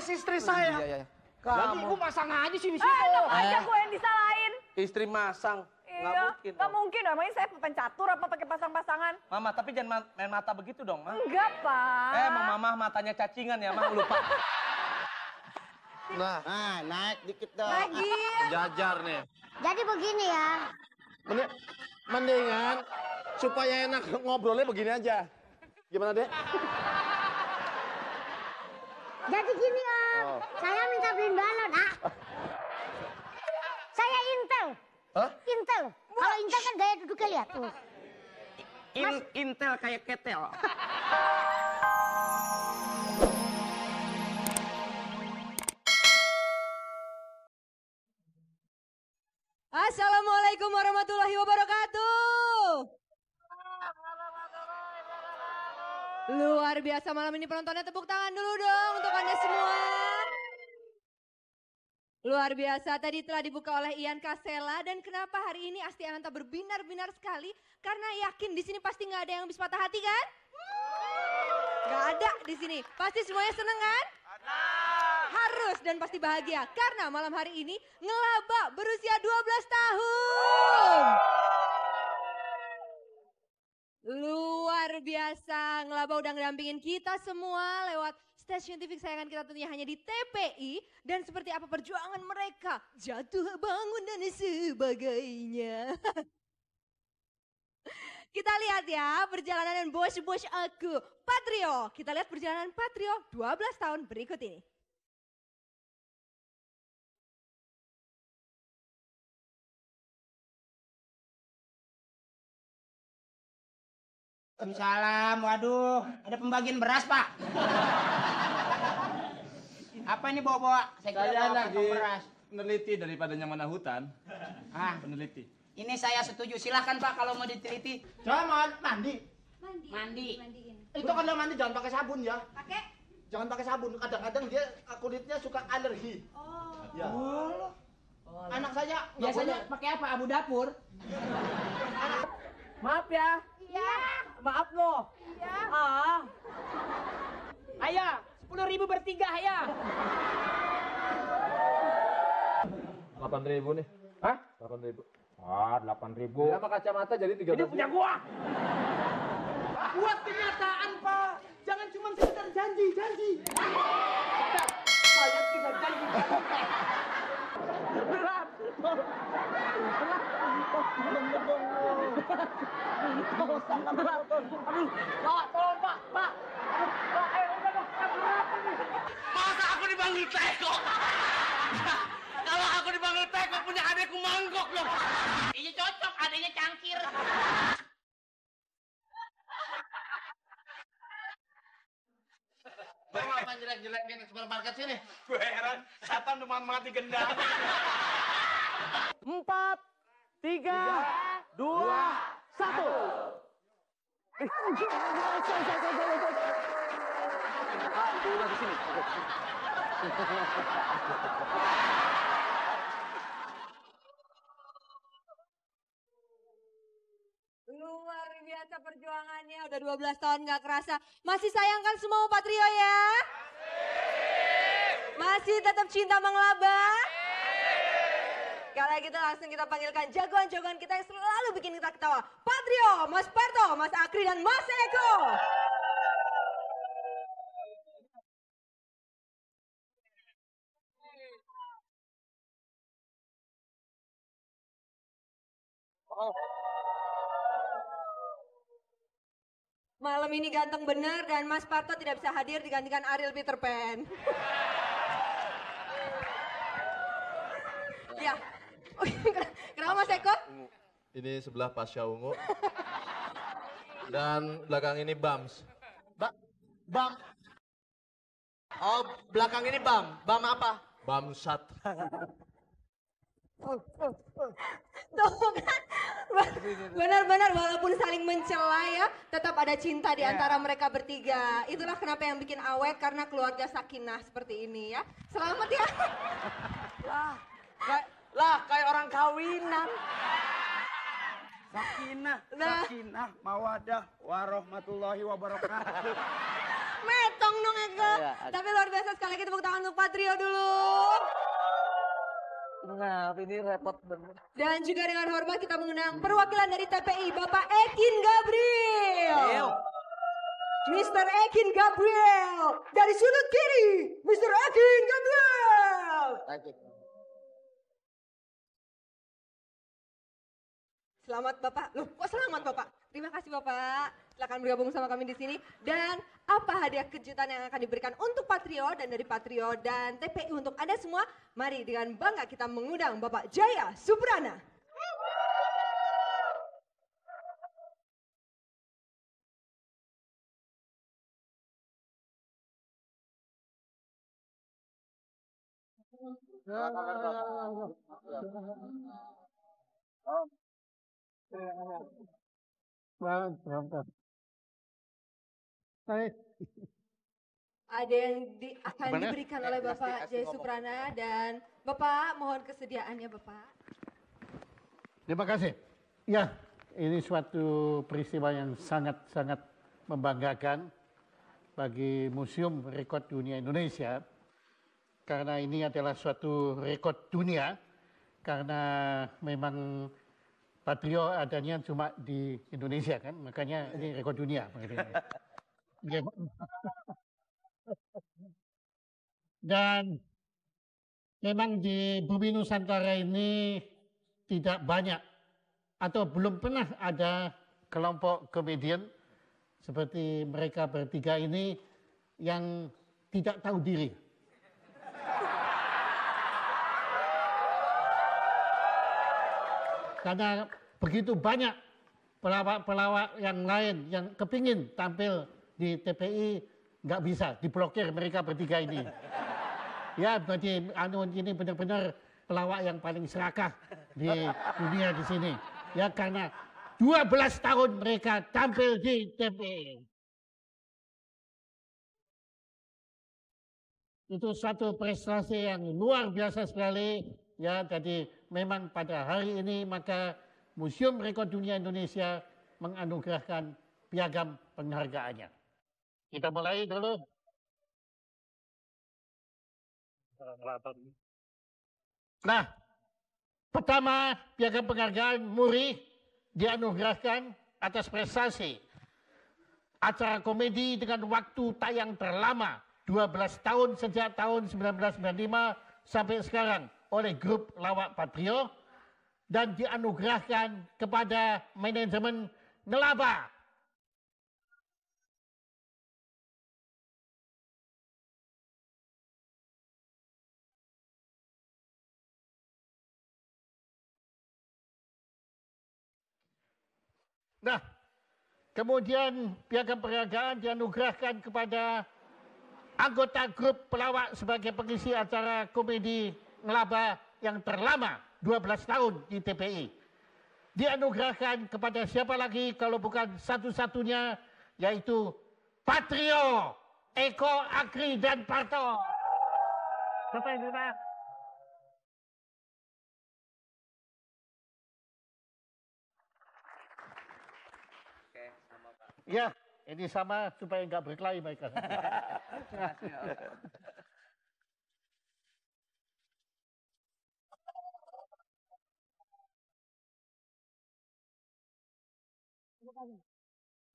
istri saya. Iya. Jadi gue masang aja sini situ. Enak aja gue yang disalahin. Istri masang. Nggak Iya, mungkin nggak dong. mungkin. Emangnya saya pencatur apa pakai pasang-pasangan? Mama, tapi jangan main mata begitu dong, Ma. Enggak, Pak. Emang Mama matanya cacingan ya, Ma, lupa. Nah, naik dikit dong. Lagi. Jajar nih. Jadi begini ya. Mendingan supaya enak ngobrolnya begini aja. Gimana, Dek? Jadi gini Om. Saya minta beliin balon. Saya Intel. Hah? Intel. Kalau Intel kan gaya duduknya lihat tuh. Intel kayak ketel. Assalamualaikum warahmatullahi wabarakatuh. Luar biasa malam ini penontonnya, tepuk tangan dulu dong untuk Anda semua. Luar biasa, tadi telah dibuka oleh Ian Kasela, dan kenapa hari ini Asti Ananta berbinar-binar sekali? Karena yakin di sini pasti nggak ada yang habis patah hati kan? Nggak ada di sini. Pasti semuanya seneng kan? Harus dan pasti bahagia karena malam hari ini Ngelaba berusia 12 tahun. Luar biasa, Ngelaba udah ngedampingin kita semua lewat stasiun TV kesayangan kita tentunya hanya di TPI. Dan seperti apa perjuangan mereka, jatuh bangun dan sebagainya. Kita lihat ya perjalanan bos-bos aku, Patrio. Kita lihat perjalanan Patrio 12 tahun berikut ini. Salam, waduh, ada pembagian beras Pak. Apa ini bawa-bawa? Saya bawa lagi beras. meneliti daripada nyamana hutan. Peneliti. Ini saya setuju, silahkan Pak kalau mau diteliti. Coba mau mandi. Mandi. Itu kalau mandi jangan pakai sabun ya. Pakai? Jangan pakai sabun. Kadang-kadang dia kulitnya suka alergi. Oh. Ya. Anak saya nggak Biasanya boleh. pakai apa? Abu dapur? Maaf ya. Iya. Maaf loh. Iya. Ayah, 10.000 bertiga ya. 8.000 nih. Hah? 8.000. 8.000. Sama kacamata jadi 13. Ini punya gua. Buat kenyataan, Pak. Jangan cuma sekedar janji. Saya tidak janji. Berat. Aduh, Pak, tolong Pak. Pak, udah dong. Berat ini. Masa aku dipanggil teko? Kalau aku dipanggil teko punya adekku mangkok loh. Iya cocok, adanya cangkir. Bawa apa jelek-jelekin ke supermarket sini? Gue heran, setan cuma mati gendang. 4, 3, 2, 1. Udah di sini. Luar biasa perjuangannya, udah 12 tahun gak kerasa. Masih sayangkan semua Patrio ya? Masih tetap cinta Mengelaba? Kalau gitu langsung kita panggilkan jagoan-jagoan kita yang selalu bikin kita ketawa. Patrio, Mas Parto, Mas Akri, dan Mas Eko. Malam ini ganteng bener dan Mas Parto tidak bisa hadir digantikan Ariel Peter Pan. Ya. Kenapa Mas Eko? Ini sebelah Pasha Ungu. Dan belakang ini Bams. Bang, Oh, belakang ini Bam. Bam apa? Bamsat. Tuh kan, benar-benar walaupun saling mencela ya, tetap ada cinta di antara mereka bertiga. Itulah kenapa yang bikin awet, karena keluarga sakinah seperti ini ya. Selamat ya. Lah, kayak orang kawinan. Sakinah, Nah. sakinah, mawadah, warahmatullahi wabarakatuh. Metong dong Eko. Iya, Tapi luar biasa sekali lagi tepuk tangan untuk Patrio dulu. Nah, ini repot bener. Dan juga dengan hormat kita mengundang perwakilan dari TPI, Bapak Ekin Gabriel. Mr. Ekin Gabriel. Dari sudut kiri, Mr. Ekin Gabriel. Selamat Bapak. Loh, kok selamat Bapak? Terima kasih Bapak. Silakan bergabung sama kami di sini. Dan apa hadiah kejutan yang akan diberikan untuk Patrio dan dari Patrio dan TPI untuk Anda semua? Mari dengan bangga kita mengundang Bapak Jaya Suprana. Ada yang akan diberikan oleh Bapak Jaya Suprana dan Bapak mohon kesediaannya Bapak. Terima kasih. Ya, ini suatu peristiwa yang sangat-sangat membanggakan bagi Museum Rekor Dunia Indonesia. Karena ini adalah suatu rekor dunia, karena memang Patrio adanya cuma di Indonesia kan, makanya ini rekor dunia. Dan memang di bumi Nusantara ini tidak banyak atau belum pernah ada kelompok komedian seperti mereka bertiga ini yang tidak tahu diri. Karena begitu banyak pelawak-pelawak yang lain yang kepingin tampil di TPI nggak bisa, diblokir mereka bertiga ini. Ya, berarti ini benar-benar pelawak yang paling serakah di dunia di sini. Ya, karena 12 tahun mereka tampil di TPI. Itu suatu prestasi yang luar biasa sekali. Ya, jadi memang pada hari ini maka Museum Rekor Dunia Indonesia menganugerahkan piagam penghargaannya. Kita mulai dulu. Nah, pertama piagam penghargaan Muri dianugerahkan atas prestasi acara komedi dengan waktu tayang terlama 12 tahun sejak tahun 1995 sampai sekarang oleh grup lawak Patrio dan dianugerahkan kepada manajemen Ngelaba. Nah, kemudian piagam penghargaan dianugerahkan kepada anggota grup pelawak sebagai pengisi acara komedi Ngelaba yang terlama 12 tahun di TPI. Dianugerahkan kepada siapa lagi kalau bukan satu-satunya, yaitu Patrio, Eko, Akri, dan Parto. Sampai jumpa. Ya, ini sama supaya nggak berkelahi mereka.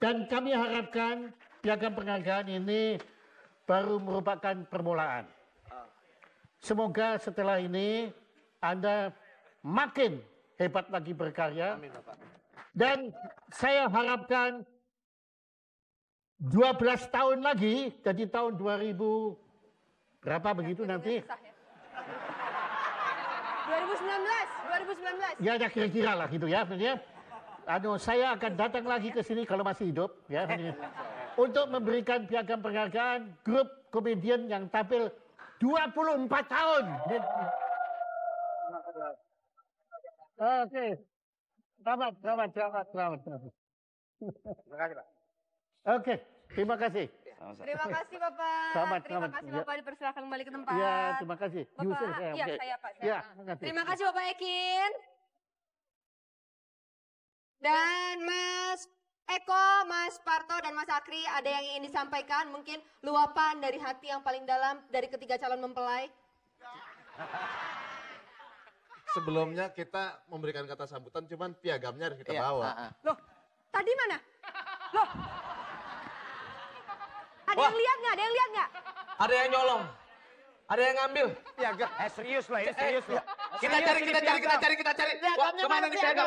Dan kami harapkan piagam penghargaan ini baru merupakan permulaan. Semoga setelah ini Anda makin hebat lagi berkarya. Dan saya harapkan 12 tahun lagi, jadi tahun 2000 berapa begitu nanti? 2019. Ya, kira-kira lah gitu ya. Saya akan datang lagi ke sini kalau masih hidup ya, untuk memberikan piagam penghargaan grup komedian yang tampil 24 tahun. Oke. Selamat. Terima kasih, Pak. Oke, terima kasih. Terima kasih Bapak. Selamat, Terima selamat. kasih Bapak, dipersilakan kembali ke tempat. Ya, terima kasih. Bapak, Yusuf, iya oke. saya Pak. Ya, terima kasih. Terima kasih Bapak Ekin. Dan Mas Eko, Mas Parto, dan Mas Akri, ada yang ingin disampaikan? Mungkin luapan dari hati yang paling dalam dari ketiga calon mempelai? Sebelumnya kita memberikan kata sambutan, cuman piagamnya harus kita bawa. Loh, tadi mana? Loh, ada yang lihat nggak? Ada yang lihat nggak? Ada yang nyolong. Ada yang ngambil. Piagam. Serius loh, ini serius loh. Kita cari. Wah, kemana nih piagam?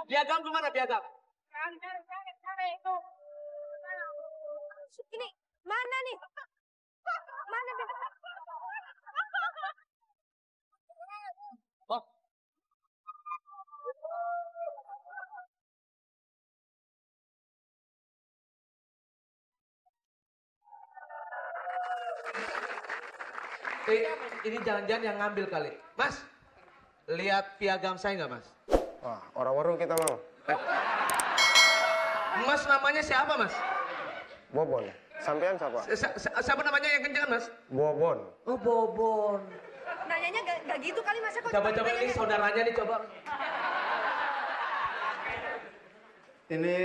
Piagam kemana piagam? Ini mana nih? Mana nih? Oh. Ini jangan-jangan yang ngambil kali. Mas, lihat piagam saya nggak, Mas? Wah, orang warung kita mau. Mas namanya siapa, Mas? Bobon. Sampean siapa? Siapa namanya yang kencang, Mas? Bobon. Oh, Bobon. Nanyanya nggak gitu kali Mas Eko. Coba-coba ini saudaranya nih, coba. Ini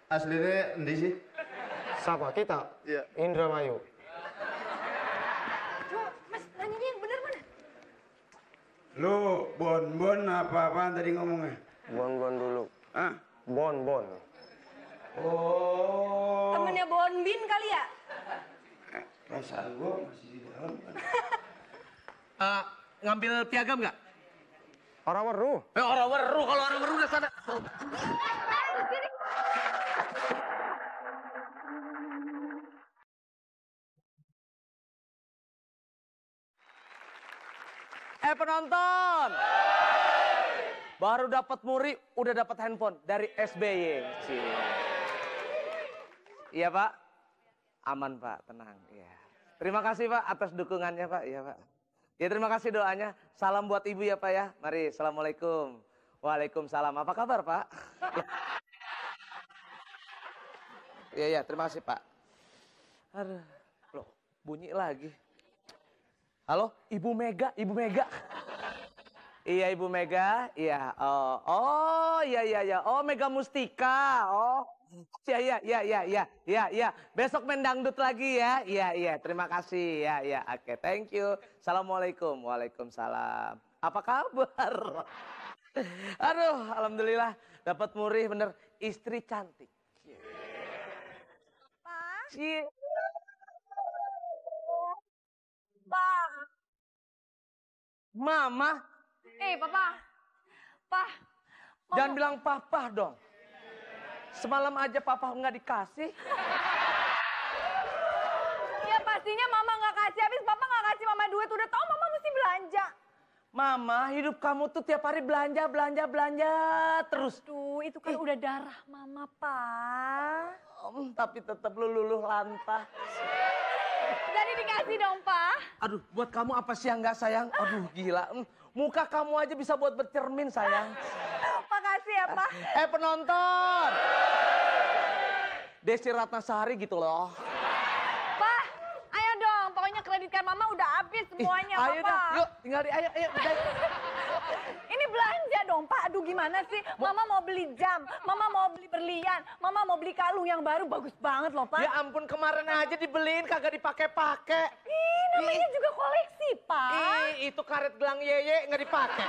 aslinya endi sih? Siapa? Kita? Iya. Indramayu. Coba, Mas, nanyanya yang benar mana? Lu bon apa-apaan tadi ngomongnya? Bon dulu. Hah? Bon. Oh. Temennya Bonbin kali ya? Perasaan gua masih di dalam. Ngambil piagam nggak? Orang waru. Orang weru, kalau orang weru udah sana. Penonton. Baru dapat muri, udah dapat handphone dari SBY. Iya Pak, aman Pak, tenang. Ya. Terima kasih Pak atas dukungannya Pak. Iya Pak. Ya terima kasih doanya. Salam buat Ibu ya Pak ya. Mari, Assalamualaikum. Waalaikumsalam. Apa kabar Pak? Iya, terima kasih Pak. Aduh, loh, bunyi lagi. Halo, Ibu Mega. Iya Ibu Mega, iya. Oh, iya. Oh, Mega Mustika. Oh, iya. Besok main dangdut lagi ya. Iya. Terima kasih. Ya. Oke, thank you. Assalamualaikum. Waalaikumsalam. Apa kabar? Aduh, alhamdulillah dapat murih bener. Istri cantik. Pak. Pak. Mama. Papa. Pak. Jangan bilang papa dong. Semalam aja papa nggak dikasih. Ya pastinya mama nggak kasih, habis papa nggak kasih mama duit. Udah tahu mama mesti belanja. Mama, hidup kamu tuh tiap hari belanja terus. Tuh, itu kan udah darah mama, Pak. Tapi tetap lu luluh lantah. Jadi dikasih dong, Pak. Aduh, buat kamu apa sih yang nggak sayang? Aduh, gila. Muka kamu aja bisa buat bercermin, sayang. Makasih ya, Pak. Penonton. Desi Ratnasari gitu loh. Pak, ayo dong. Pokoknya kredit card mama udah habis semuanya, Ayo Papa. dah, yuk tinggal ayo. Ini belanja dong, Pak. Aduh, gimana sih? Mama mau beli jam, mama mau beli berlian, mama mau beli kalung yang baru. Bagus banget loh, Pak. Ya ampun, kemarin aja dibeliin kagak dipakai-pakai. Ih, namanya juga koleksi, Pak. Itu karet gelang yeye nggak dipakai.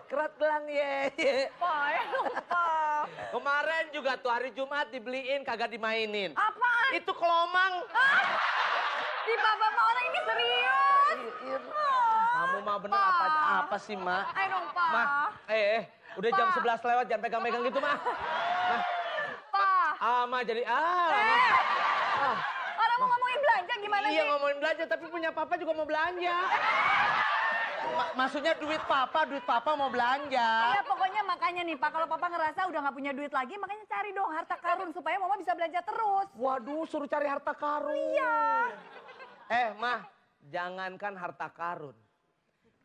Karet gelang yeye. Pak, ya dong, Pak. Kemarin juga tuh hari Jumat dibeliin kagak dimainin. Apaan? Itu kelomang. Di Papa mah orang ini serius. Kamu mah bener apa sih, Ma? Ayo dong, Pak. Ma, udah jam Pa. 11 lewat, jangan pegang-pegang gitu, Ma. Pak. Ma jadi Orang mau ngomongin belanja gimana Iya sih? ngomongin belanja, tapi punya papa juga mau belanja. Maksudnya duit papa mau belanja. Iya, pokoknya makanya nih, Pak. Kalau Papa ngerasa udah nggak punya duit lagi, makanya cari dong harta karun supaya Mama bisa belanja terus. Waduh, suruh cari harta karun. Iya. Ma, jangankan harta karun.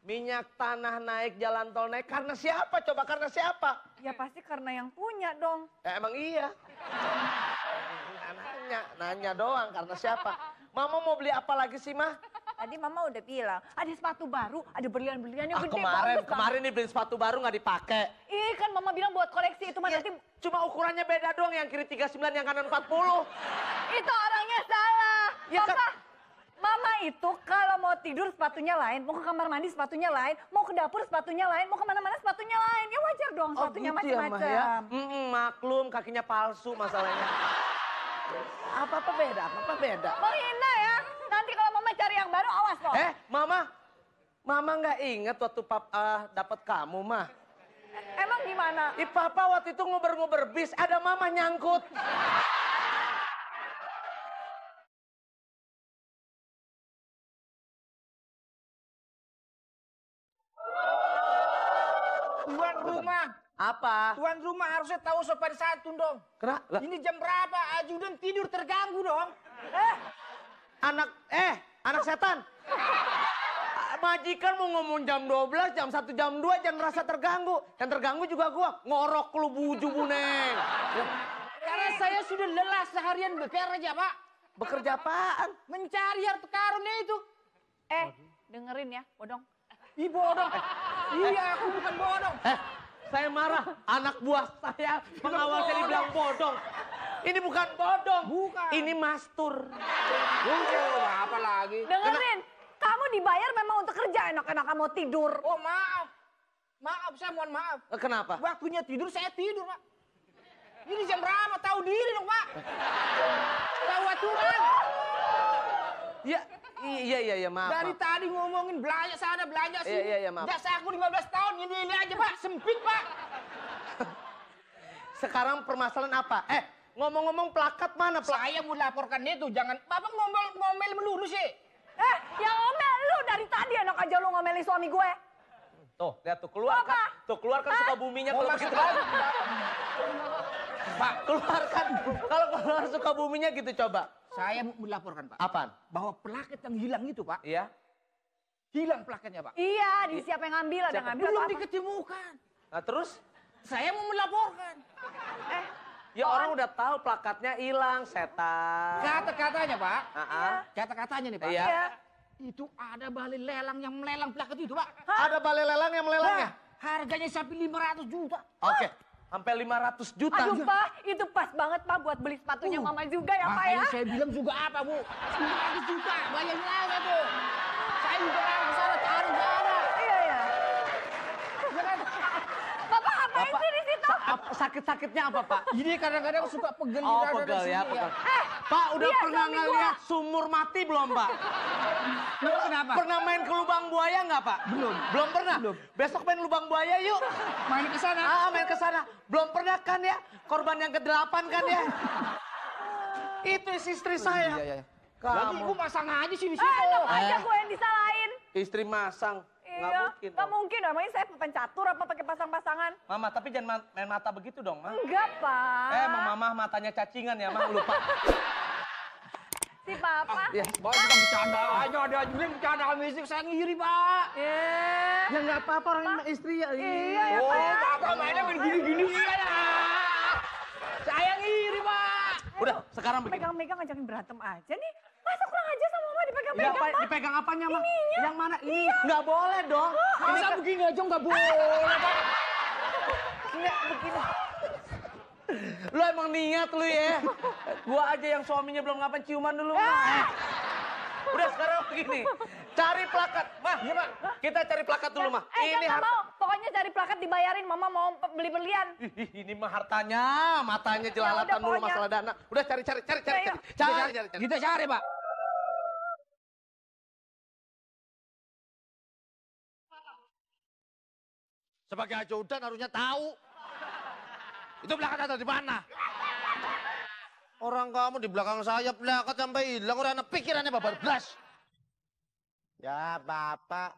Minyak tanah naik, jalan tol naik, karena siapa coba? Karena siapa? Ya pasti karena yang punya dong. Emang iya. Nanya doang, karena siapa? Mama mau beli apa lagi sih, Mah? Tadi mama udah bilang, ada sepatu baru, ada berlian-berlian yang gede Kemarin banget. nih beli sepatu baru nggak dipakai. Ih, kan mama bilang buat koleksi itu mah nanti. Cuma ukurannya beda doang, yang kiri 39, yang kanan 40. Itu orangnya salah. Ya, Papa, mama itu kalau mau tidur sepatunya lain, mau ke kamar mandi sepatunya lain, mau ke dapur sepatunya lain, mau kemana-mana sepatunya lain. Ya wajar dong sepatunya gitu ya, Mah, macam-macam. ya? Maklum, kakinya palsu masalahnya. Apa-apa beda, apa-apa beda. Menghina ya. Nanti kalau mama cari yang baru, awas loh. Mama nggak inget waktu dapat kamu, Mah. Emang gimana? Papa waktu itu ngober-ngober bis, ada mama nyangkut. Tuan rumah. Apa? Tuan rumah harusnya tahu sopan santun dong. Kenapa? Ini jam berapa? Ajudan tidur terganggu dong. Anak setan. Majikan mau ngomong jam 12, jam 1, jam 2, jangan merasa terganggu. Yang terganggu juga gua, ngorok lu buju buneng. Karena saya sudah lelah seharian bekerja, Pak. Bekerja apaan? Mencari harta karunnya itu. Dengerin ya, bodong. Ih, bodong. Iya, aku bukan bodong. Saya marah, anak buah saya mengawal saya dibilang bodong. Ini bukan bodong, Bukan. ini mastur. Apa lagi? Dengerin, kamu dibayar memang untuk kerja, enak-enakan mau tidur. Oh, maaf. Maaf, saya mohon maaf. Kenapa? Waktunya tidur, saya tidur, Pak. Ini jam berapa? Tahu diri dong, Pak. Tahu aturan. Iya, maaf. Dari maaf. tadi ngomongin belanja sana, belanja sini. Iya, maaf. Dasar aku 15 tahun, ini aja, Pak. Sempit, Pak. Sekarang permasalahan apa? Ngomong-ngomong plakat mana? Saya mau laporkan itu, jangan. Bapak ngomel melulu sih. Yang ngomel lu dari tadi, enak aja lu ngomelin suami gue. Tuh, lihat tuh, keluarkan. Apa? Tuh, keluarkan suka buminya kalau begitu. Pak, keluarkan. Kalau keluar suka buminya gitu coba. Saya mau melaporkan, Pak. Apaan? Bahwa plaket yang hilang itu, Pak. Iya. Hilang plaketnya, Pak. Iya, di siapa yang ngambil, ada yang ngambil Belum atau apa? diketemukan. Nah, terus? Saya mau melaporkan. Ya orang udah tahu plakatnya hilang, setan. Kata-katanya, Pak. Kata-katanya nih, Pak. Iya. Itu ada balai lelang yang melelang plaket itu, Pak. Ada balai lelang yang melelangnya? Harganya sampai 500 juta. Oke, sampai 500 juta. Aduh, Pak, itu pas banget, Pak, buat beli sepatunya Mama juga ya, Pak ya. Makanya saya bilang juga apa, Bu? 500 juta, bayarnya apa, Bu? Saya juga ke sana, cari sana. Iya. Bapak ngapain sih di situ? Sakit-sakitnya apa, Pak? Ini kadang-kadang suka pegel di Oh, dada pegel sini ya, pegel. Pak, udah Iya, pernah suami ngeliat sumur mati belum, Pak? Kenapa? Pernah main ke lubang buaya nggak, Pak? Belum. Belum pernah? Belum. Besok main lubang buaya yuk. Main ke sana. Main ke sana. Belum pernah kan ya? Korban yang ke-8 kan ya? Itu istri saya. Iya. Kamu. Jadi ibu masang aja sih di situ. Enak aja gue yang disalahin. Istri masang. Nggak Iya, mungkin. nggak dong. mungkin. Namanya saya pencatur apa pakai pasang-pasangan? Mama, tapi jangan main mata begitu dong, Ma. Enggak, Pak. Emang Mama matanya cacingan ya, Ma. Lupa. Si Papa. Ya. Bapak juga bercanda aja, ada juga yang bercanda sama istri, saya ngiri, Pak. Ya nggak apa-apa orang istri ya. Iya ya, Oh, Pak ya. Bapak mainnya begini-gini ya. Saya ngiri, Pak. Udah, sekarang begini. Megang-megang ngajakin berantem aja nih. Masa kurang aja sama Mama Ya, dipegang-pegang, apa, Pak? dipegang apanya, Ma? Ininya. Yang mana? Ini. Nggak boleh dong. Masa begini aja nggak boleh, Pak? Nggak, begini. Lu emang niat lu ya. Gua aja yang suaminya belum ngapain ciuman dulu. Ma. Udah sekarang begini. Cari plakat. Mah, iya, Pak. Kita cari plakat dulu, Mah. Ini harta. mau. Pokoknya cari plakat dibayarin. Mama mau beli berlian. Ini mah hartanya, matanya jelalatan Ya udah, dulu pokoknya. masalah dana. Udah cari. Ayo. Cari. Kita cari, Pak. Sebagai ajudan harusnya tahu. Itu plakat ada di mana? Orang kamu di belakang saya plakat sampai hilang. Orang pikirannya babar blas. Ya Bapak,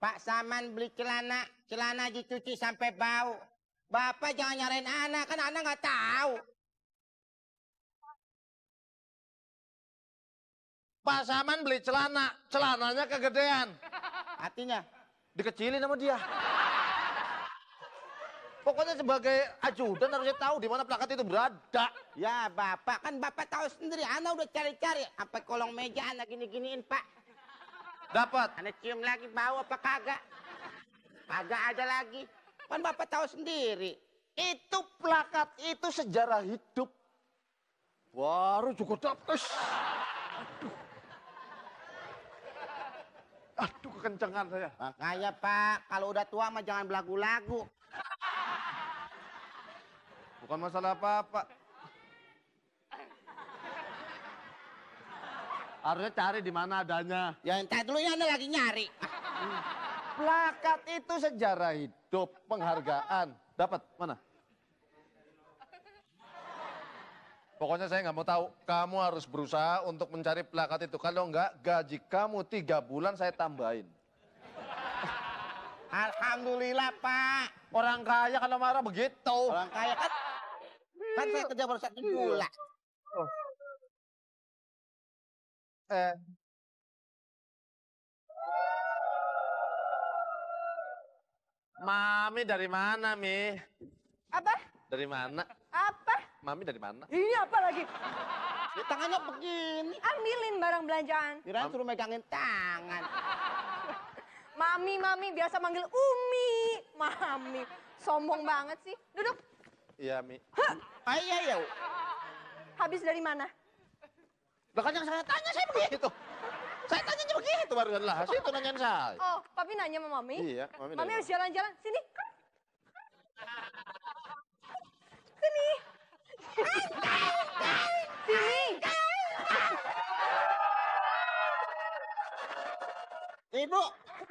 Pak Saman beli celana dicuci sampai bau. Bapak jangan nyarain anak, kan anak nggak tahu. Pak Saman beli celananya kegedean. Artinya, Dikecilin sama dia. Pokoknya sebagai ajudan harusnya tahu di mana plakat itu berada. ya Bapak, kan Bapak tahu sendiri, anak udah cari-cari. Sampai kolong meja anak gini-giniin Pak. Dapat. Anda cium lagi bau apa kagak? Kagak ada lagi. Kan Bapak tahu sendiri. Itu plakat, itu sejarah hidup. Baru juga dapat. Aduh, kekencengan saya. Makanya Pak, kalau udah tua mah jangan belagu-lagu. Bukan masalah apa-apa. Harusnya cari di mana adanya. Ya entar dulu ya Anda lagi nyari. Plakat itu sejarah hidup, penghargaan. Dapat mana? Pokoknya saya nggak mau tahu. Kamu harus berusaha untuk mencari plakat itu. Kalau enggak, gaji kamu 3 bulan saya tambahin. Alhamdulillah Pak. Orang kaya kalau marah begitu. Orang kaya kan. Kan saya kerja baru 1 bulan. Mami dari mana, Mi? Apa? Dari mana? Apa? Mami dari mana? Ini apa lagi? Di tangannya begini. Ambilin barang belanjaan. Kirain suruh megangin tangan. Mami, biasa manggil Umi. Mami, sombong banget sih. Duduk. Iya, Mi. Iya, ya. Habis dari mana? Lah kan yang saya tanya saya begitu. Saya tanyanya begitu baru lah. Situ nanyain saya. Oh, Papi nanya sama Mami? Iya, Mami dari Mami mana? harus jalan-jalan. Sini. Sini. Sini. Ibu,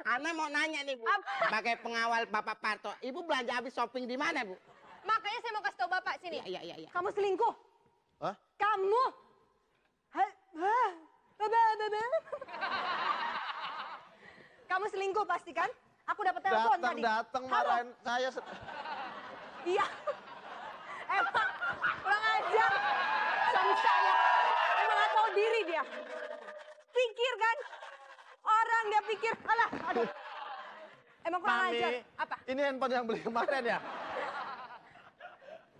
Ana mau nanya nih Bu. Sebagai pengawal Bapak Parto, Ibu belanja habis shopping di mana Bu? Makanya saya mau kasih tahu Bapak sini. Iya. Kamu selingkuh. Hah? Kamu. Kamu selingkuh pasti kan? Aku dapat telepon tadi. Datang Halo? marahin saya. Iya. Emang kurang ajar. Suami saya. Emang gak tahu diri dia. Pikir kan? Orang dia pikir. Alah, aduh. Emang kurang Mami, ajar. Apa? ini handphone yang beli kemarin ya?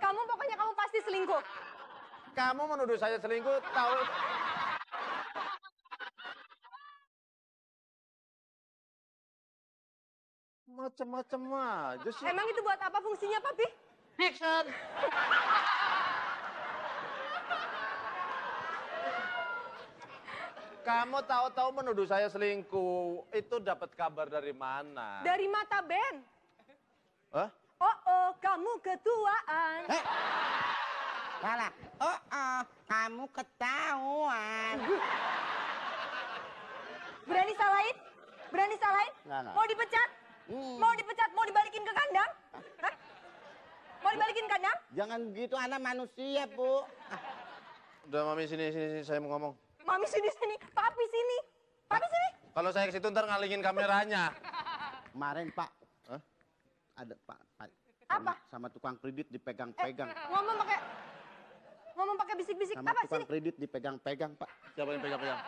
Pokoknya kamu pasti selingkuh. Kamu menuduh saya selingkuh, tahu? Macem-macem aja sih. Emang itu buat apa fungsinya, Papi? Fiction. Kamu tahu-tahu menuduh saya selingkuh, itu dapat kabar dari mana? Dari mata Ben. Hah? Oh, kamu ketuaan. Salah. Kamu ketahuan. Berani salahin? Berani salahin? Nggak. Mau dipecat? Mau dipecat? Mau dibalikin ke kandang? Hah? Mau dibalikin ke kandang? Jangan begitu, anak manusia, Bu. Udah, Mami, sini, saya mau ngomong. Mami sini. Papi sini. Papi sini. Kalau saya ke situ ntar ngalingin kameranya. Kemarin, Pak. Hah? Ada Pak. Apa? Sama tukang kredit dipegang-pegang. Ngomong pakai bisik-bisik. Sama Apa tukang sini? kredit dipegang-pegang, Pak. Siapa yang pegang-pegang?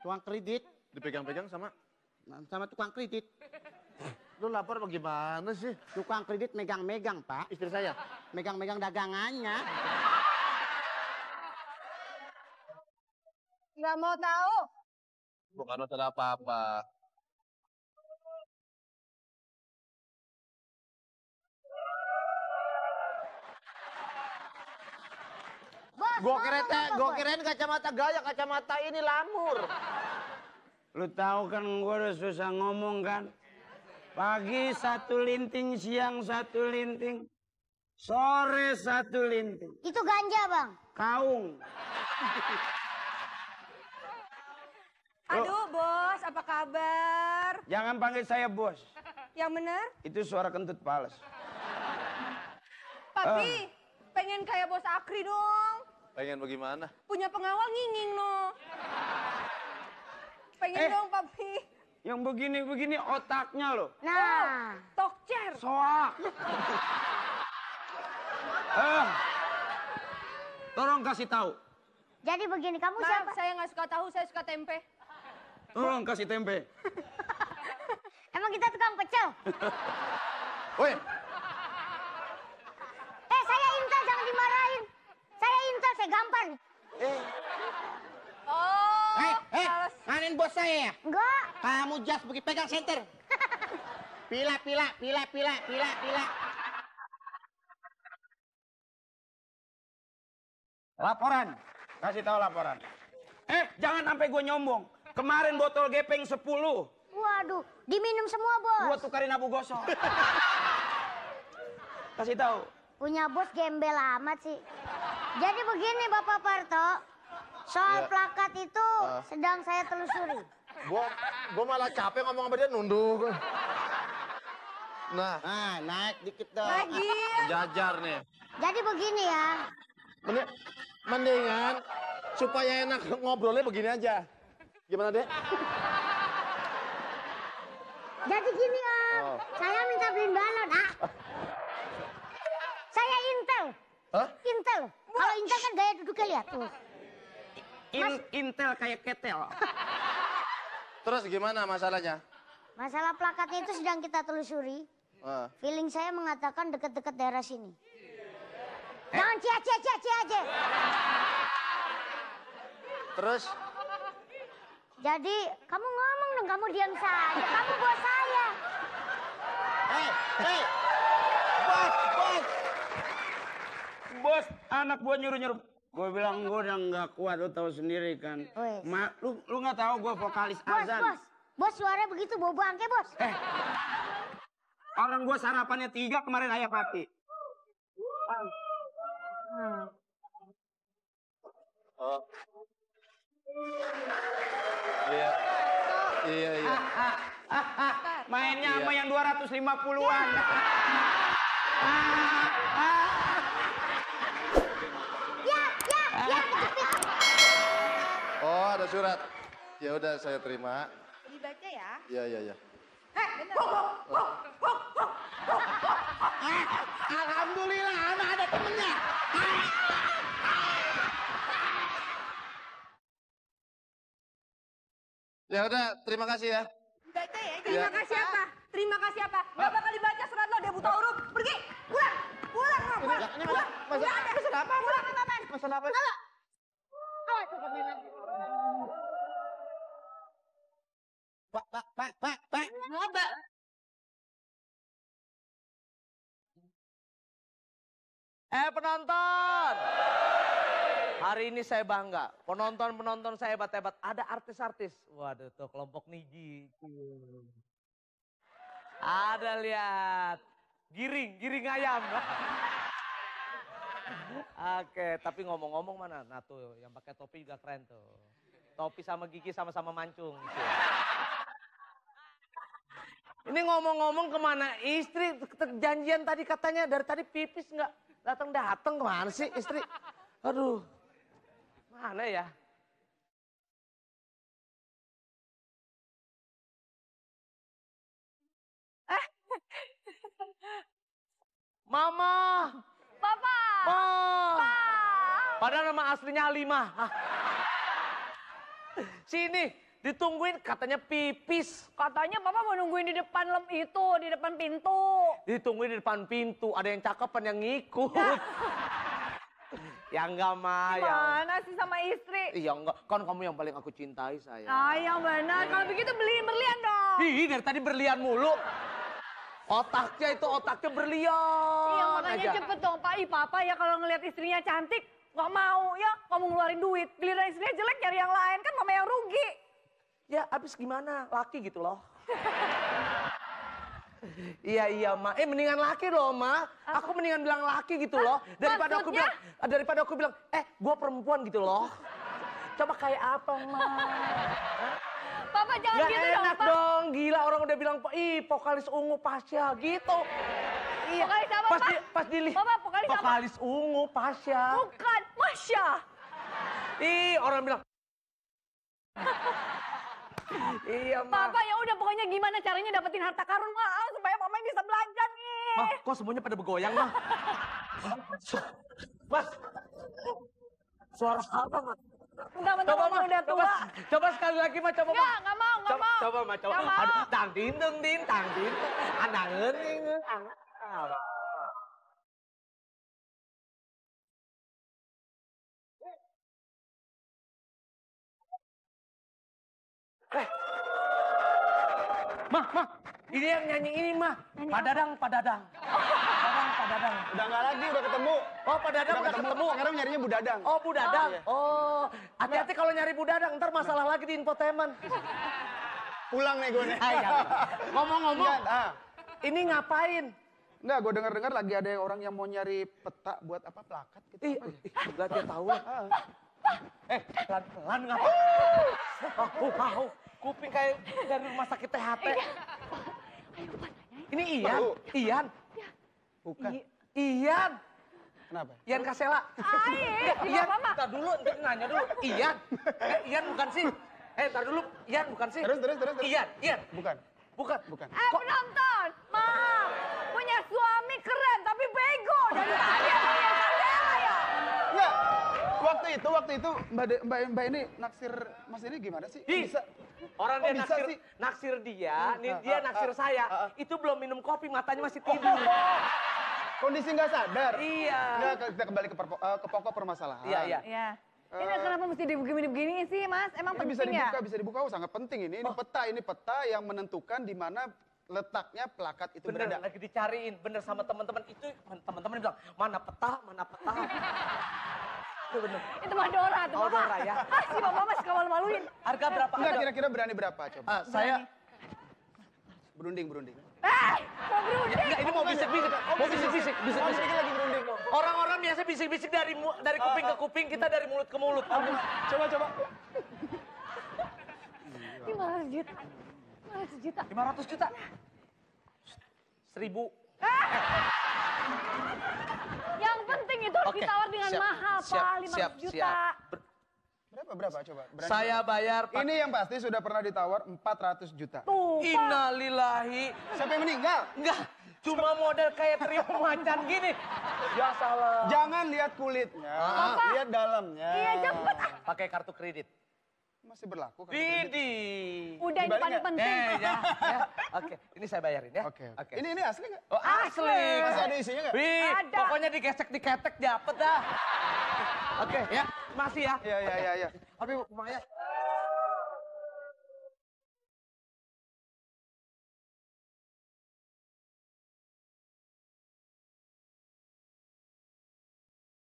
Tukang kredit. Dipegang-pegang sama? Sama tukang kredit. Lu lapar bagaimana sih? Tukang kredit megang-megang, Pak. Istri saya? Megang-megang dagangannya. Nggak mau tahu. Bukan masalah apa-apa. Gua kirain kacamata gaya, kacamata ini lamur. Lu tahu kan gua udah susah ngomong kan. Pagi 1 linting, siang 1 linting, sore 1 linting. Itu ganja, Bang. Kaung. Aduh, Bos, apa kabar? Jangan panggil saya bos. Yang benar? Itu suara kentut pales. Papi, pengen kayak Bos Akri dong. Pengen bagaimana? Punya pengawal nginging no. Pengen dong, Papi. Yang begini-begini otaknya loh. Nah. Tokcer. Soak. Tolong kasih tahu. Jadi begini, kamu Maaf, siapa? saya nggak suka tahu, saya suka tempe. Tolong kasih tempe. Emang kita tukang pecel? Woi, Saya intel, jangan dimarahin. Saya intel, saya gampar. Oh, Mari nyariin bos saya ya? Enggak. Kamu jas pergi pegang senter. Pila. Laporan. Kasih tahu laporan. Jangan sampai gue nyombong. Kemarin botol gepeng 10. Waduh, diminum semua, Bos. Gue tukarin abu gosok. Kasih tahu. Punya bos gembel amat sih. Jadi begini Bapak Parto, soal Ya. plakat itu sedang saya telusuri. Gua malah capek ngomong sama dia nunduk. Nah, naik dikit dong. Lagi. jajar nih. Jadi begini ya. Mendingan supaya enak ngobrolnya begini aja. Gimana, Dek? Jadi gini Om, saya minta beliin balon. Saya Intel. Hah? Intel. Kalau Intel kan gaya duduknya lihat tuh. Intel kayak ketel. Terus gimana masalahnya? Masalah plakatnya itu sedang kita telusuri. Feeling saya mengatakan dekat-dekat daerah sini. Jangan cia. Terus? Jadi kamu ngomong dong, kamu diam saja. Kamu bos saya. Bos, anak gua nyuruh-nyuruh. Gue bilang gue udah nggak kuat, lu tahu sendiri kan. Lu nggak tahu gue vokalis azan. Bos suaranya begitu bau bangke bos. Orang gue sarapannya 3 kemarin ayam pati. Iya. Mainnya sama yang 250-an. Oh, ada surat. Ya udah saya terima. Dibaca ya. Iya. Alhamdulillah, anak ada temennya. Ya udah, terima kasih ya. Dibaca ya. Terima kasih apa? Terima kasih apa? Gak bakal dibaca surat lo, dia buta huruf. Pergi, pulang. Pulang. Pesan apa? Pesan apa? Pak. Ngapa? Penonton. Hari ini saya bangga. Penonton saya hebat-hebat. Ada artis-artis. Waduh tuh kelompok Niji. Ada lihat. Giring ayam. Oke, tapi ngomong-ngomong mana? Nah tuh yang pakai topi juga keren tuh. Topi sama Gigi sama-sama mancung. Gitu. Ini ngomong-ngomong kemana istri? Janjian tadi katanya dari tadi pipis nggak datang kemana sih istri? Aduh, mana ya? Mama. Papa. Padahal nama aslinya Halimah. Sini, ditungguin katanya pipis. Katanya Papa mau nungguin di depan di depan pintu. Ditungguin di depan pintu, ada yang cakepan yang ngikut. Ya enggak, Ma. Gimana sih sama istri? Iya enggak, kan kamu yang paling aku cintai, sayang. Yang benar. Kalau begitu beliin berlian dong. Ih, dari tadi berlian mulu. Otaknya berlian. Iya, makanya aja. cepet dong, Pak. Papa ya kalau ngelihat istrinya cantik, nggak mau ya, kamu ngeluarin duit. Giliran istrinya jelek nyari yang lain, kan mama yang rugi. Ya, abis gimana? Laki gitu loh. Iya, Ma. Mendingan laki loh, Ma. Aku mendingan bilang laki gitu loh. Daripada aku bilang, gue perempuan gitu loh. Coba kayak apa, Ma? Papa jangan Gak gitu enak dong, gila orang udah bilang, vokalis ungu Pasha gitu. Iya. Vokalis apa, Pak? Pas dilihat. Papa, vokalis apa? Vokalis ungu Pasha. Bukan, Masya. Orang bilang. Iya, Ma. Papa ya udah pokoknya gimana caranya dapetin harta karun supaya mama bisa belajar nih. Ma, kok semuanya pada bergoyang, Ma? Mas. Suara apa, Ma? Bentar, mama udah tua. Coba sekali lagi, Ma. Coba, Ma. Nggak mau. Coba, Ma. Coba. Nggak mau. Aduh, tang din. Andangan. Mah, ini yang nyanyi ini mah. Pak Dadang. Pak Dadang. Udah nggak lagi, udah ketemu. Oh, Pak Dadang udah ketemu. Sekarang nyarinya Bu Dadang. Oh, Bu Dadang. Oh, hati-hati kalau nyari Bu Dadang, ntar masalah lagi di infotainment. Pulang nih gue nih. Ngomong-ngomong, Enggak, ini ngapain? Enggak, gue dengar lagi ada orang yang mau nyari peta buat apa, plakat gitu. Ih, gila dia tahu lah. Pelan-pelan ngapa? Mau. Kuping kayak dari rumah sakit THT. Ini Ian. Bukan. Ian. Kenapa? Ian Kasela. Ian, entar dulu, entar nanya dulu. Ian bukan sih? Entar dulu, Ian bukan sih? Terus. Ian. Bukan. Penonton, maaf. Punya suami keren tapi bego. Dari tadi yang punya Kasela ya. Enggak. Waktu itu Mbak ini naksir Mas ini gimana sih? Bisa. Orang dia naksir dia, dia naksir saya. Itu belum minum kopi, matanya masih tidur. Kondisi nggak sadar. Iya. Nggak, kita kembali ke pokok permasalahan. Iya. Ini kenapa mesti begini sih, Mas? Emang Ini penting ya? bisa dibuka, sangat penting ini. Ini peta yang menentukan di mana letaknya plakat itu Bener, berada. lagi dicariin, bener sama teman-teman. Itu teman-teman bilang, mana peta. Itu bener. Itu mah Dora tuh, Oh, Bapak. Dora ya. Si Bapak mas malu-maluin. Harga berapa? Enggak, kira-kira berani berapa coba? Saya Berunding. Mau berunding? Enggak, ini mau bisik-bisik. Bisik-bisik lagi berunding. Orang-orang biasa bisik-bisik dari kuping ke kuping, kita dari mulut ke mulut. Coba. 500 juta. 500 juta. 500 juta. 1.000. Yang penting itu harus ditawar dengan mahal, Pak. 500 juta. Berapa coba? Berani Saya bayar. Ini yang pasti sudah pernah ditawar 400 juta. Tuh, Pak. Innalillahi. Siapa yang meninggal? Enggak. Cuma model kayak trio macan gini. Ya salah. Jangan lihat kulitnya, lihat dalamnya. Iya, cepet. Pakai kartu kredit. Masih berlaku kan? Widih. Udah, ini paling penting. Ya. Oke, ini saya bayarin ya. Oke. Ini asli nggak? Oh, asli. Masih ada isinya nggak? Wih, Ada. pokoknya diketek dapet dah. Oke, ya. Masih ya. Iya. Aduh, Maya.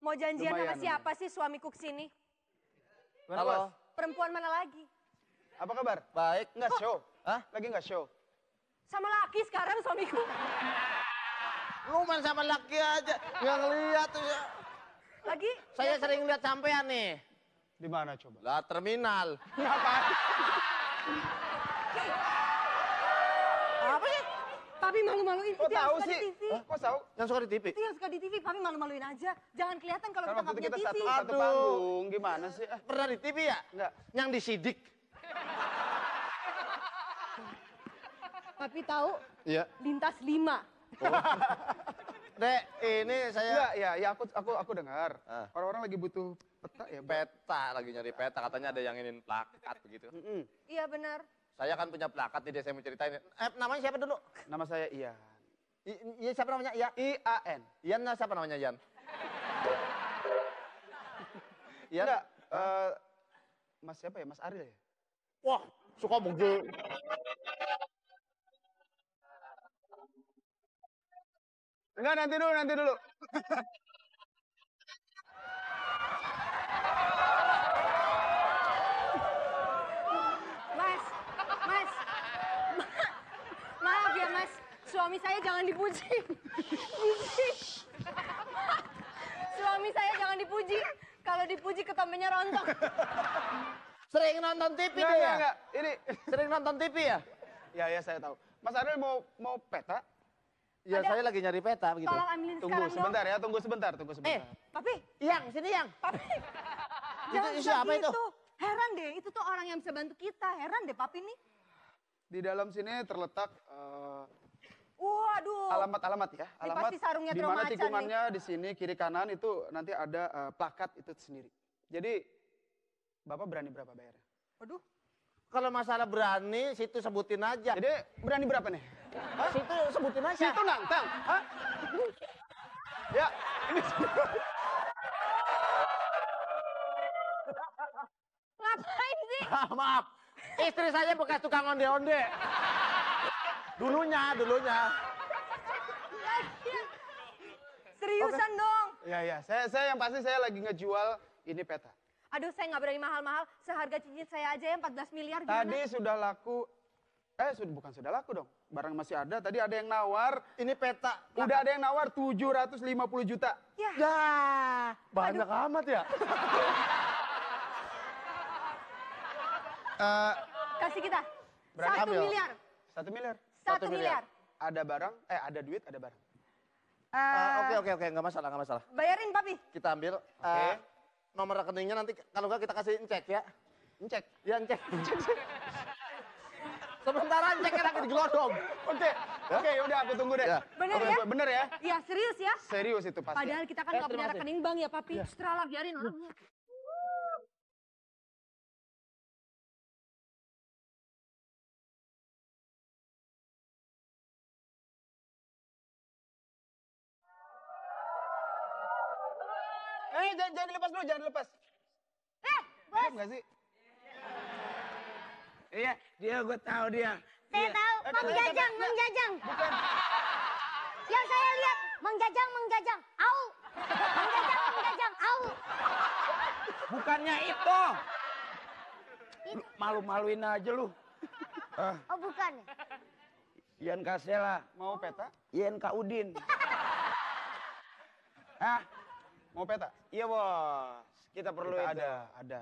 Mau janjian sama Lumayan. siapa sih suamiku kesini? Halo. Perempuan mana lagi? Apa kabar? Baik. Nggak show? Hah? Lagi nggak show? Sama laki sekarang suamiku. Lu main sama laki aja. Nggak ngeliat tuh ya. Lagi? Saya sering lihat sampean nih. Di mana coba? Lah terminal. Ngapain? Apa sih? Papi malu-maluin. Kok Itu yang tahu suka di sih? TV. Kok tahu? Yang suka di TV? Itu yang suka di TV, Papi malu-maluin aja. Jangan kelihatan kalau Kan kita waktu nggak itu punya kita TV. satu panggung. Gimana sih? Pernah di TV ya? Enggak. Yang disidik. Papi tahu Iya. lintas 5. Dek, ini saya... Enggak, ya aku dengar. Orang-orang lagi butuh peta ya. Peta, lagi nyari peta. Katanya ada yang ingin plakat begitu. Iya benar. Saya kan punya plakat nih, saya mau ceritain. namanya siapa dulu? Nama saya Ian. Iya, siapa namanya? Iya. IAN. Ian, siapa namanya Ian? Ian? Enggak. Mas siapa ya? Mas Ariel ya? Wah, suka begitu. Enggak, nanti dulu. Mas. Maaf ya Mas, suami saya jangan dipuji. Suami saya jangan dipuji. Kalau dipuji ketombennya rontok. Sering nonton TV Enggak, deh ya? enggak. Ini Sering nonton TV ya? ya saya tahu. Mas Ariel mau peta? Ya, saya lagi nyari peta begitu. Tolong ambilin Tunggu sekarang sebentar ya, tunggu sebentar. Papi, Yang, sini yang. Papi. Itu siapa itu? Heran deh, itu tuh orang yang bisa bantu kita. Heran deh Papi nih. Di dalam sini terletak Waduh. alamat ya. Ini pasti sarungnya di Tro mana Macan tikungannya di sini kiri kanan itu nanti ada plakat itu sendiri. Jadi Bapak berani berapa bayarnya? Waduh. Kalau masalah berani, situ sebutin aja. Jadi berani berapa nih? Situ sebutin aja. Situ nantang. Hah? Ya, ini Ngapain sih? Maaf. Istri saya bekas tukang onde-onde. Dulunya. Seriusan dong. Ya. Saya yang pasti saya lagi ngejual ini peta. Aduh, saya nggak berani mahal-mahal. Seharga cincin saya aja yang 14 miliar gimana? Tadi sudah laku. Bukan sudah laku dong. Barang masih ada. Tadi ada yang nawar. Ini peta. Udah ada yang nawar 750 juta. Ya. Banyak amat ya. Kasih kita. Berapa? 1 Ambil. miliar. 1 miliar. 1 miliar. Ada barang, ada duit, ada barang. Oke, nggak masalah. Bayarin, Papi. Kita ambil. Nomor rekeningnya nanti kalau nggak kita kasih cek ya. Cek. Ya cek. Sementara ceknya lagi digelodong. Oke, udah aku tunggu deh. Ya. Bener Oke, ya? Bener ya? Iya, serius ya? Serius itu pasti. Padahal kita kan nggak punya terima kasih. rekening bank ya, Papi. Setelah biarin orangnya. Jangan dilepas dulu, jangan dilepas. Bos, Nggak sih? Iya, dia gue tahu dia. saya tahu. Mang Jajang. Yang saya lihat, Mang Jajang. Au. Mang Jajang, au. Bukannya itu. Lu malu-maluin aja lu. Oh, bukan. Ian Kasela, Mau peta? Ian Kak Udin. Mau peta? Iya bos, kita perlu Kita itu. ada.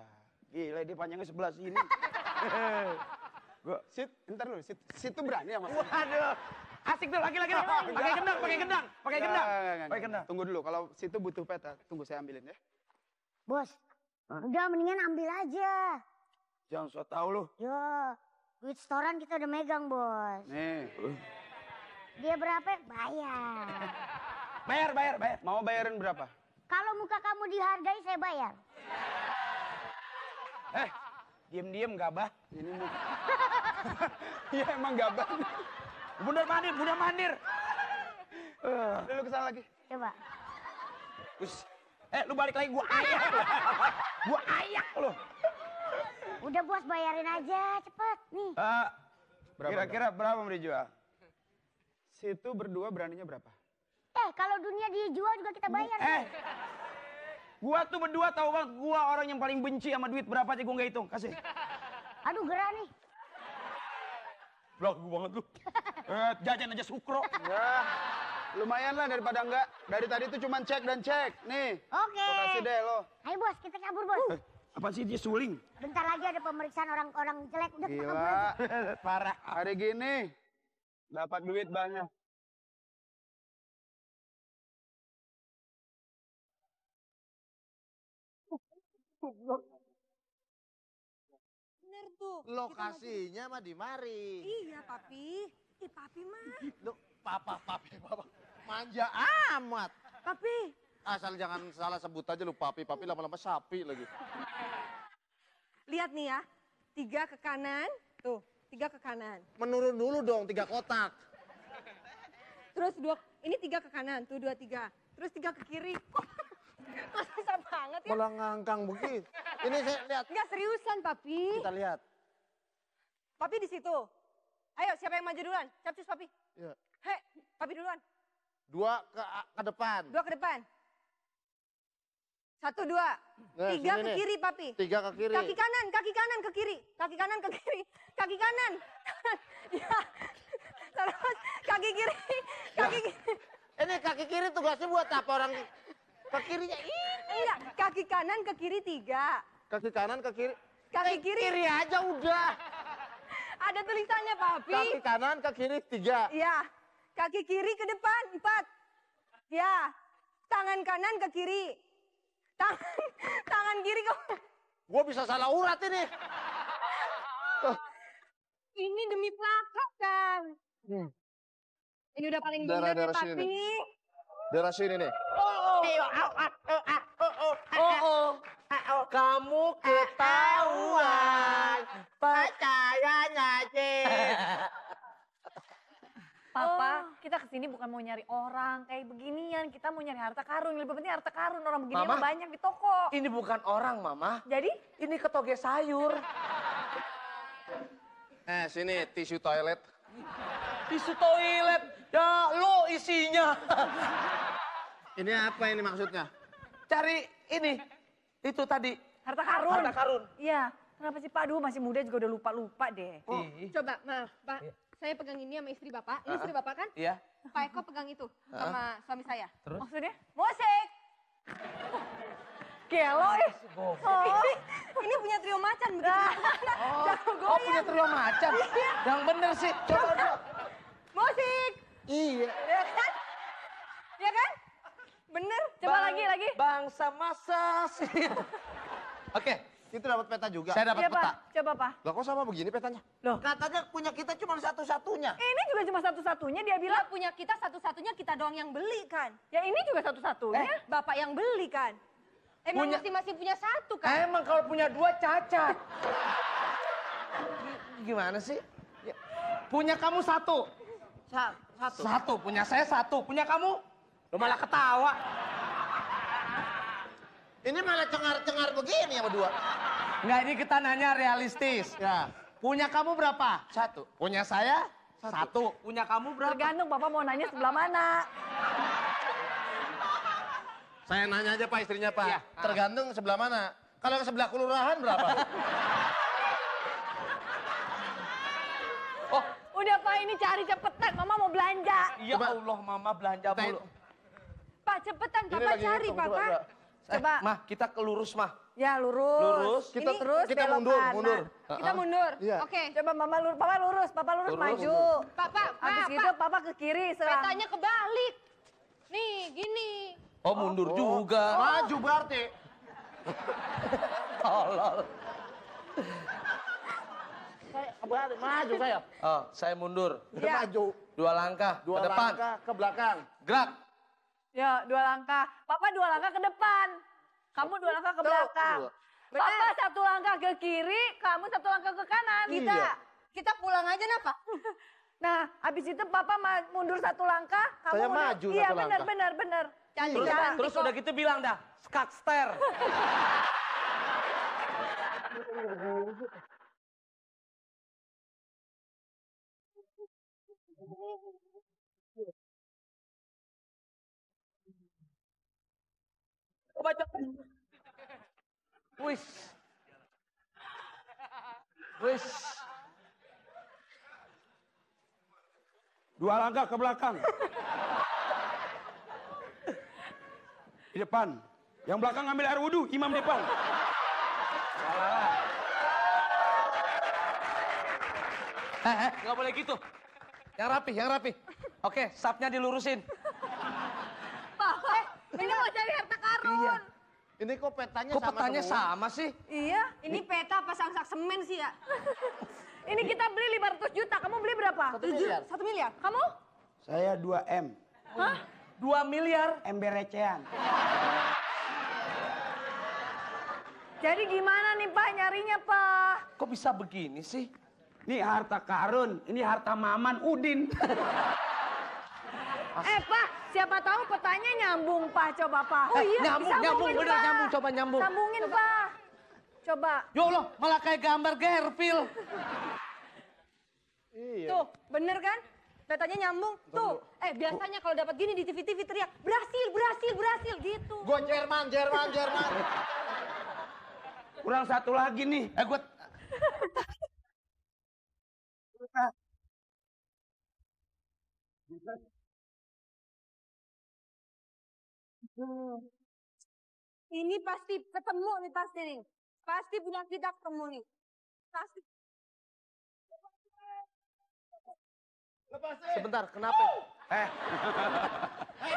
Gila dia panjangnya sebelah sini. Ntar dulu, situ berani ya mas? Waduh, asik tuh laki-laki. Pakai gendang. Tunggu dulu, kalau situ butuh peta, tunggu saya ambilin ya. Bos, udah mendingan ambil aja. Jangan so tau lu. Yo, duit setoran kita udah megang, Bos. Nih. Dia berapa? Bayar. Bayar. Mau bayarin berapa? Kalau muka kamu dihargai, saya bayar. Diem gabah. Ini muka. Iya emang gabah. Bundar mandir. Lu kesana lagi. Coba. Lu balik lagi gua ayak lu. Udah, Bos, bayarin aja, cepet. Nih. Kira-kira berapa mau dijual? Situ berdua beraninya berapa? Kalau dunia dijual juga kita bayar. Gua tuh berdua tahu banget, gua orang yang paling benci sama duit berapa aja gua nggak hitung. Kasih. Aduh, gerah nih. Belagu banget lu. Jajan aja sukro. Ya, lumayan lah daripada enggak. Dari tadi tuh cuman cek dan cek. Nih. Oke. Gua kasih deh lo. Ayo, Bos, kita kabur, Bos. Apa sih dia suling? Bentar lagi ada pemeriksaan orang-orang jelek. Udah, kita kabur Gila. aja. Parah. Hari gini dapat duit banyak. Bener tuh. Lokasinya mah di mari. Iya, Papi. Papi mah. Lu papa. Manja amat. Papi. Asal jangan salah sebut aja lu papi lama-lama sapi lagi. Lihat nih ya. 3 ke kanan. Tuh, 3 ke kanan. Menurun dulu dong 3 kotak. Terus ini 3 ke kanan. Tuh, 2, 3. Terus 3 ke kiri. Kok susah banget ya? Malah ngangkang begitu. Ini saya lihat. Enggak, seriusan, Papi. Kita lihat. Papi di situ. Ayo, siapa yang maju duluan? Capcus, Papi. Ya. Hei, Papi duluan. 2 ke depan. 2 ke depan. 1, 2. 3 sini ke nih. kiri, Papi. 3 ke kiri. Kaki kanan ke kiri. Kaki kanan ke kiri. Kaki kanan. Ya. Terus kaki kiri. Ini kaki kiri tugasnya buat apa orang ke kirinya? Enggak, kaki kanan ke kiri 3. Kaki kanan ke kiri. Kaki kiri. Kiri aja udah. Ada tulisannya, Papi. Kaki kanan ke kiri 3. Iya. Kaki kiri ke depan 4. Ya. Tangan kanan ke kiri. Tangan kiri ke... Gua bisa salah urat ini. Ini demi plakat, kan. Ini udah paling bener nih, Papi. Daerah sini nih. Kamu ketahuan. Pacaranya Papa, kita kesini bukan mau nyari orang kayak beginian. Kita mau nyari harta karun. Yang lebih penting harta karun. Orang begini Mama, mah banyak di toko. Ini bukan orang, Mama. Jadi? Ini ketoge sayur. Sini tisu toilet. Tisu toilet. Ya lo isinya. Ini apa ini maksudnya? Cari ini. Itu tadi. Harta karun. Harta karun. Iya. Kenapa sih Pak? Aduh masih muda juga udah lupa-lupa deh. Coba, maaf Pak. Saya pegang ini sama istri Bapak. Ini istri Bapak kan? Iya. Pak Eko pegang itu sama suami saya. Terus? Maksudnya? Musik. Gelo Ini punya trio macan begitu. Oh punya trio macan. Yang bener sih. Coba. Musik. Iya. Ya kan? Ya kan? Bener. Coba lagi. Bangsa masa sih. Oke, itu dapat peta juga. Saya dapat Iya peta. Pak, coba Pak. Lah kok sama begini petanya? Loh. Katanya punya kita cuma satu-satunya. Ini juga cuma satu-satunya dia bilang. Bilang punya kita satu-satunya kita doang yang beli kan? Ya ini juga satu-satunya. Bapak yang beli kan? Emang masing-masing punya satu kan? Emang kalau punya dua cacat. Gimana sih? Punya kamu satu. Satu. Punya saya satu. Punya kamu? Lo malah ketawa. Ini malah cengar-cengar begini yang berdua. Enggak, ini kita nanya realistis. Ya. Punya kamu berapa? Satu. Punya saya? Satu. Punya kamu berapa? Tergantung Bapak mau nanya sebelah mana. Saya nanya aja Pak istrinya Pak. Iya. Tergantung sebelah mana. Kalau ke sebelah kelurahan berapa? Oh, Udah Pak ini cari cepetan, Mama mau belanja. ya Allah, Mama belanja mulu. Pak cepetan, Papa cari Papa. Coba. Mah, kita ke lurus, Mah. Ya lurus. Lurus. Kita Ini terus kita belok mundur, kanan. mundur. Kita mundur. Iya. Oke. Coba Mama lurus, Papa lurus Lurus, maju. Pak. Habis gitu Papa ke kiri serang. Petanya kebalik. Nih, gini. Oh, mundur juga. Maju berarti. Tolol. Maju saya. Oh, saya mundur. Ya. Maju. 2 langkah Dua ke depan. langkah ke belakang. Gerak. Ya, 2 langkah. Papa 2 langkah ke depan. Kamu 2 langkah ke belakang. Papa 1 langkah ke kiri, kamu 1 langkah ke kanan. Kita pulang aja napa? Nah, habis itu Papa mundur 1 langkah, kamu Saya mundur. maju Iya, 1 langkah. benar. Terus udah gitu bilang dah, skakster. Baca. Wis. 2 langkah ke belakang. Di depan. Yang belakang ambil air wudhu, imam depan. Nggak boleh gitu. Yang rapi. Oke, sapnya dilurusin. Ini mau cari harta karun. Iya. Ini kok petanya Kok sama petanya semua? sama sih? Iya. Ini peta apa sangsak semen sih ya? Ini kita beli 500 juta, kamu beli berapa? 1 miliar. 1 miliar. Kamu? Saya 2M. Hah? 2 miliar. Ember recehan. Jadi gimana nih Pak nyarinya Pak? Kok bisa begini sih? Ini harta karun, ini harta Maman Udin. Pak, siapa tahu petanya nyambung Pak, coba Pak. Oh iya, nyambung, disambungin, bener Pak. nyambung, coba nyambung. Sambungin Pak. Coba. Ya Allah, malah kayak gambar Gerpil. Iya. Tuh, bener kan? Petanya nyambung. Tuh, biasanya kalau dapat gini di TV-TV teriak, berhasil gitu. Gua Jerman. Kurang 1 lagi nih. Gue Ini pasti ketemu nih pasti nih. Pasti punya kita ketemu nih. Pasti. sebentar, kenapa?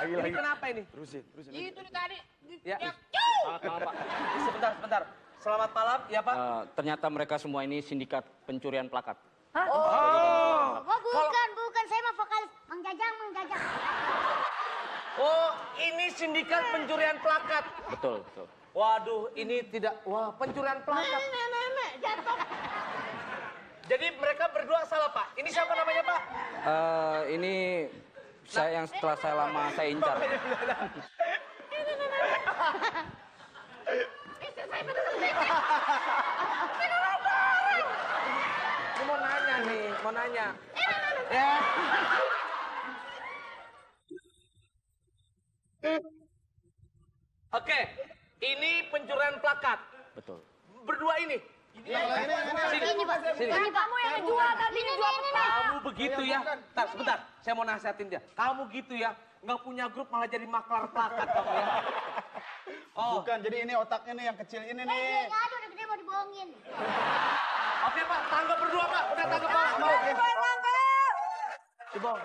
Ini kenapa ini? Terusin. Itu nih tadi. Ya. Selamat malam, Pak. Sebentar. Selamat malam, ya Pak. Ternyata mereka semua ini sindikat pencurian plakat. Hah? Oh bukan. Saya mah vokalis. Mang Jajang. Oh, ini sindikat pencurian plakat. Betul. Waduh, ini tidak. Wah, pencurian plakat. Nenek, jatuh. Jadi mereka berdua salah, Pak. Ini siapa namanya, Pak? Ini saya yang setelah saya lama saya incar. mau nanya. Ya. Oke, ini pencurian plakat. Betul. Berdua ini. Ini Pak. Ini Pak. Kamu yang jual tadi Ini jual nih. Kamu begitu ya. Bentar, sebentar. Saya mau nasihatin dia. Kamu gitu ya. Nggak punya grup malah jadi maklar plakat kamu ya. Oh. Bukan, jadi ini otaknya nih yang kecil ini nih. Nggak ada, udah gede mau dibohongin. Oke Pak, tanggap berdua Pak. Udah tanggap Pak. Erlangga. Dibohong.